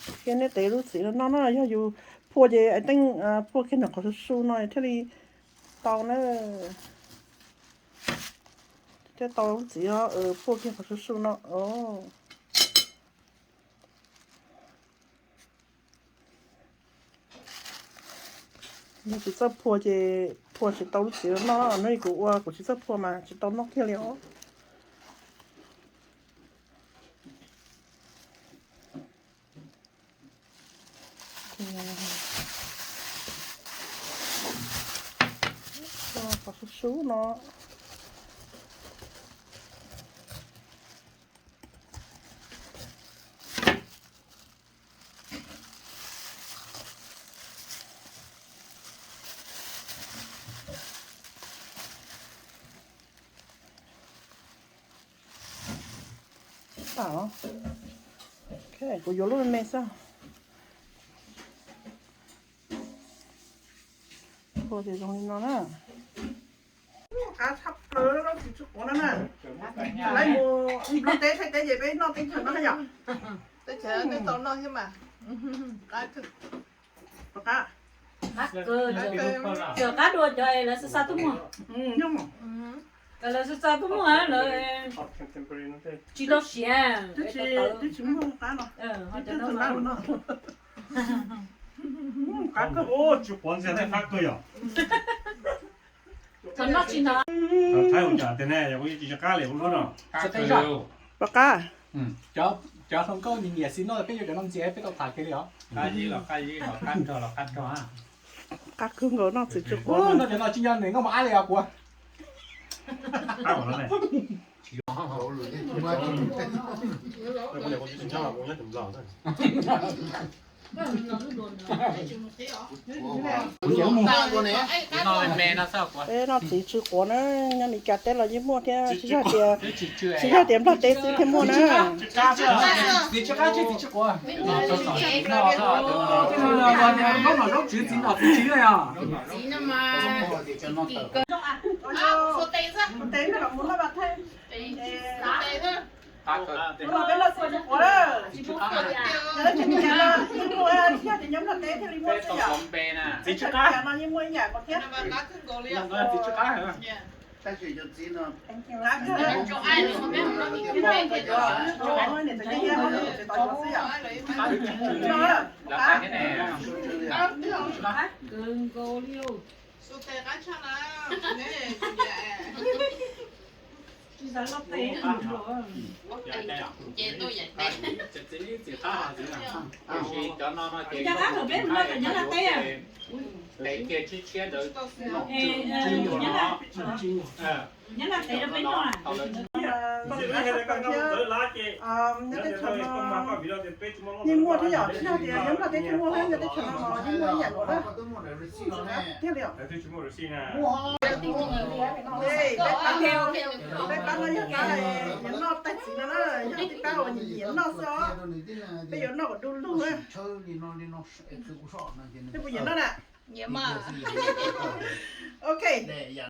Thiab nej tev lub txiv no no na, yog yus phua ces teeb phua kiag nws qhov su su no thiaj li tau na. Thiaj tau lub txiv os, phua kiag qhov su su no os. Yog tsis txawj phua ces phua tsis tau lub txiv no no, hnub kuv ua kuv tsis txawj phua mas tsis tau noj kiag li os. Qhov su su no. Kuv yuav lub me me xwb. Phua ces zoo li no na. Qab tshaj plaws lub txiv tsw quav no na. Lawv mus Nplog teb Thaib teb ces peb noj teb chaws no yom. Teb chaws tau noj thiab mas. Qab, cov qab dua cov lawv xa xa tuaj muag. Lawv xa xa tuaj muag lawv tsis tau siav. Twb tsis muaj qab no. Qab kawg, tsw quav ntxiag tej qab kawg yom. Thaib ua cas tiag ne, yog kuv yeej tsis nco qab li kuv lub no. Pom qab. Cov hluas nkauj nyiam nyiam xis noj peb yuav cov no ntxias peb tau tham kiag li os. Qab ib los qab ib, los qab rog los qab rog. Qab kawg nkaus noj txiv tsw quav. Noj cov no tsis nco nws nkauj mos ab li os kuv. Peb noj txiv tsw quav na, nyob Meskas teb los yeej muaj thiab, tsis yog tias, tsis yog tias Nplog teb xwb thiaj muaj na. Txiv tsw qab. Txiv tsw qab. Cov no no ces nyob Nplog teb, nyob Nplog teb rau peb noj. Yeej muaj thiab yom, tsis yog tias nyob Nplog teb tsis muaj, nyob teb chaws no los yeej muaj ib yam nkaus na. Tiag li os. Peb qab no yog qab nyiam noj taig txiv no na, yog tib qab uas nyiam noj xwb os. Peb yuav noj kom du lug. Peb puas nyiam noj na? Ok.